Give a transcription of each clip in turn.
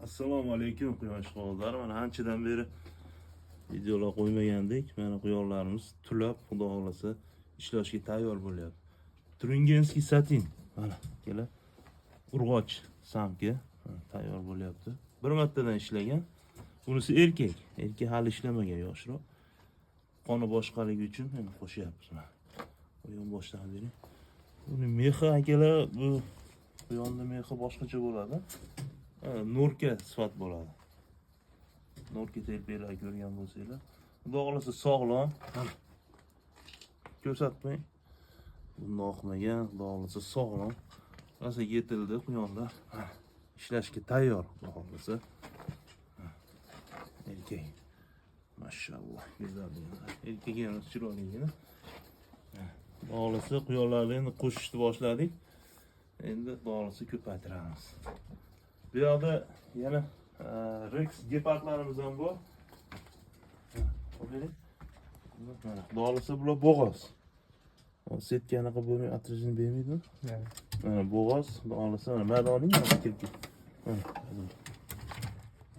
Assalomu alaykum quyosh qog'ozlari. Mana anchadan beri videolar qo'ymagandik. Mana quyonlarimiz tulab, xudo xohlasa, ishlashga tayyor bo'lyapti. Turingenskiy satin. Mana kelar. Urg'och samka tayyor bo'lyapti. Bir martadan ishlagan. Bunisi erkak. Erkak hali ishlamagan, yoshroq. Qoni boshqaligi uchun endi qo'shyapmiz mana. Quyon boshdan bering. Buni mexi akalar, bu quyonni mexi boshqacha bo'ladi. Norka sifat bo'ladi. Norka telpaklar ko'rgan bo'lsanglar. Xudo xohlasa sog'lom. Ko'rsatib qo'ying. Buni oqmagan, xudo xohlasa sog'lom. Rosa yetildi quyonlar. Ishlashga tayyor, xudo xohlasa. Erkak. Mashalloh, go'zal. Erkak ham chiroyligina. Xudo xohlasa quyonlarni endi qo'shishni boshladik. Endi xudo xohlasa ko'paytiramiz. Bu yoqda yana Rex gepardlarimiz ham bor. Olib. Mana xudo xohlasa bular bo'g'oz. Setka anaqa bo'lmay, отражение bermaydimi? Mana bo'g'oz, xudo xohlasa mana madoning mana kirib. Mana.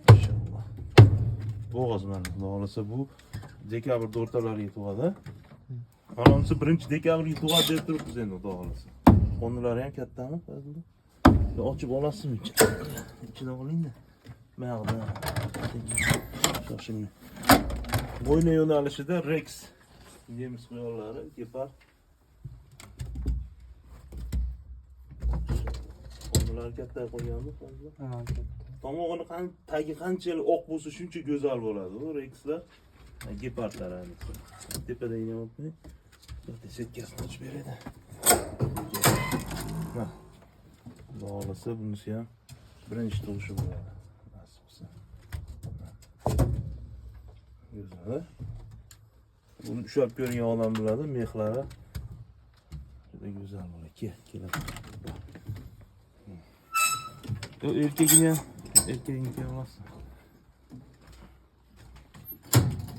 Mashalloh. Bo'g'oz mana xudo xohlasa bu dekabr o'rtalariga tug'adi. Mana bunisi 1-dekabrga tug'adi deb turibmiz endi xudo xohlasa. Qo'nilari ham kattami? Fazli? Ochib olasizmi ichidan? Ichidan olingda. Buyog'ida shoshilmang. Bo'yna yo'nalishida Rex nemis quyonlari, gepard. Qo'nilari katta qo'yganmi? Fazli? Ha, katta. Tomog'ini tagi qanchalik oq bo'lsa shuncha go'zal bo'ladi u Rexlar. Gepardlar ayniqsa. Tepada ham olib qo'ying. Bitta setkasini ochib beradi. Mana. Xudo xohlasa bunisi ham birinchi tug'ishi bo'ladi. Nasib qilsa. Go'zal. Buni ushlab ko'rgan odam biladi, mexlari juda go'zal bo'ladi. Kel, keladi. Yo, erkagini ham, erkagini olasiz.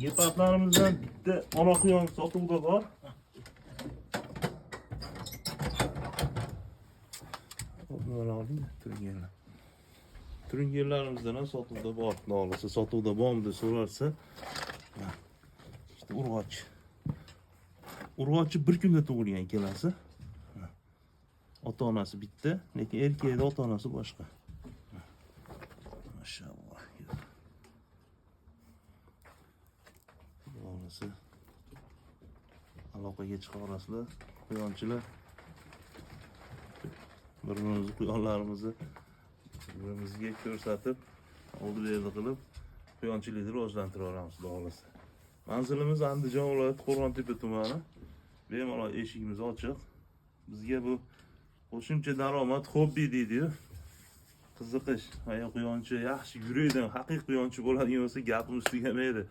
Gepardlarimizdan bitta ona quyon sotuvda bor. Mana oling, turingenlar. Turingenlarimizdan ham sotuvda bor. Xudo xohlasa sotuvda bormi deb so'rarsa, işte urg'och. Urg'ochi bir kunda tug'ilgan ikkalasi. Ota-onasi bitta, lekin erkakda ota-onasi boshqa. Mashalloh. Xudo xohlasa aloqaga chiqa olasizlar, quyonchilar. Bir-birimizni quyonlarimizni bir-birimizga ko'rsatib, oldi berdi qilib, quyonchilikni rivojlantira olamiz xudo xohlasa. Manzilimiz Andijon viloyati Qo'rg'ontepa tumani. Bemalol eshigimiz ochiq. Bizga bu qo'shimcha daromad, hobbi deydi-yu. Qiziqish. Agar quyonchi yaxshi yurakdan haqiqiy quyonchi bo'ladigan bo'lsa, gapimiz tugamaydi.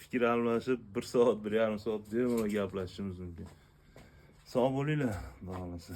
Fikr almashib 1 soat, 1,5 soat bemalol gaplashishimiz mumkin. Sog' bo'linglar, xudo xohlasa.